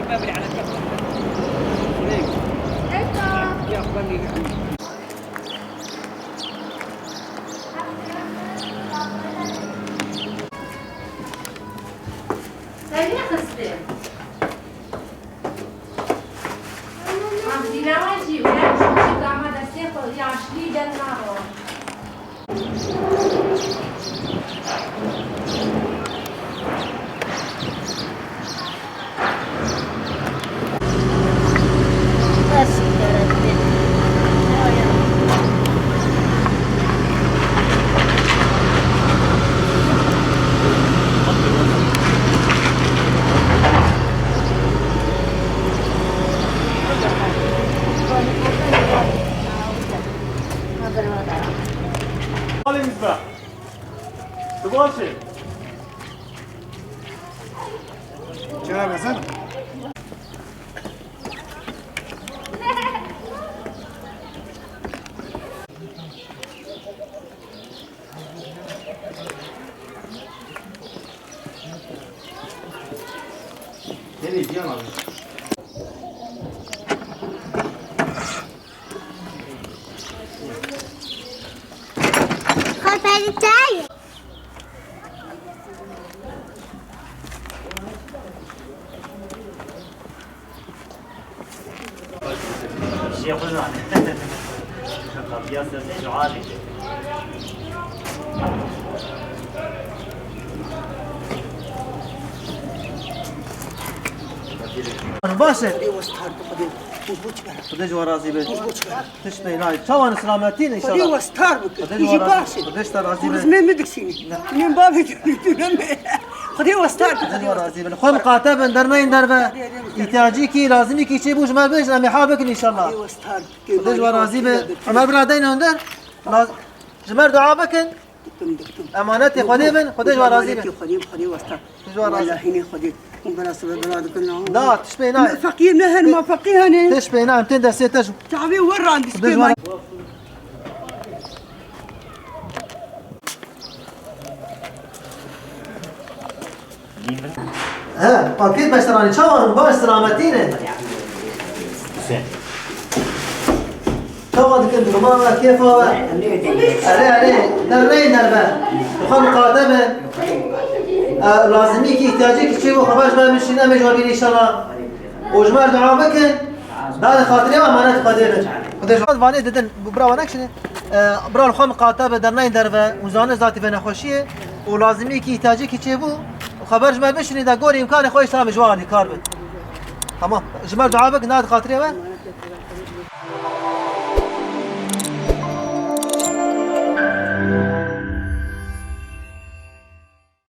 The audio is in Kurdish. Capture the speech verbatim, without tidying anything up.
Sen niye kıstın? Hamzîna wan jî were çû dama destê xwe, yaşlî der naro. Alê mizbe. Tu baş e. Çera mezin? Baş e. Xwedê westar bi Xwedê. Tûj bo çi bera? Xwedê ji we razî be. Tûj bo çi bera? Tişt pey nayê. Çawan silametî ne Xwedê inşallah. Westar bike. Xwedê ji we razî be. Xwedê ji te razî be. Xwedê ji me bigişînî. Ne. Min bavê Xwedê westar bike. Xwedê ji we razî be. Xwe miqate bin, dernayên derve. Xwedê ji we razî be. Îhtiyacî kî, lazimî kî çi bû ji me bêjin, em ê ha bikin inşallah. Xwedê westar bike. Xwedê ji we razî be. Ömer bira deyne hundir. Laz-, ji me re dua bikin. Diktim, diktim. Emanetê Xwedê bin, Xwedê ji we razî bin. Emanetê Xwedê, Xwedê westa. Xwedê ji we razî. Wellahî ne Xwedê. Hûn bira sibe bela dikin na. Na, tişt pê nayê. Feqîr ne her ma feqîr hene. Tişt pê nayê, em tên destê te ji. Çavê we randî Xwedê ji we razî. He, pakêt beşteranî çawan in? Baş selametî ne? Çawa dikin, duruma ve kêfa ve? Erê, erê, derneyên derve. Xwe miqate bin. E, lazimî ki, ihtiyacê ki çê bû, xeber ji me bişîn, em ê ji we bînin inşallah. Û ji me re dua bikin. Dadê xatirê emanet Xwedê bin. Xwedê ji we vanê didin, bira wan nekişînin. E, bira li xwe miqate be, dernayên derve, û zane zatî vê nexweşiyê, û lazimî ki, ihtiyacê ki çê bû, xeber ji me bişînî de gorî îmkanê xwe îşte em ji wan alîkar bin. Tamam. Ji me re dua bikin, dadê xatirê we.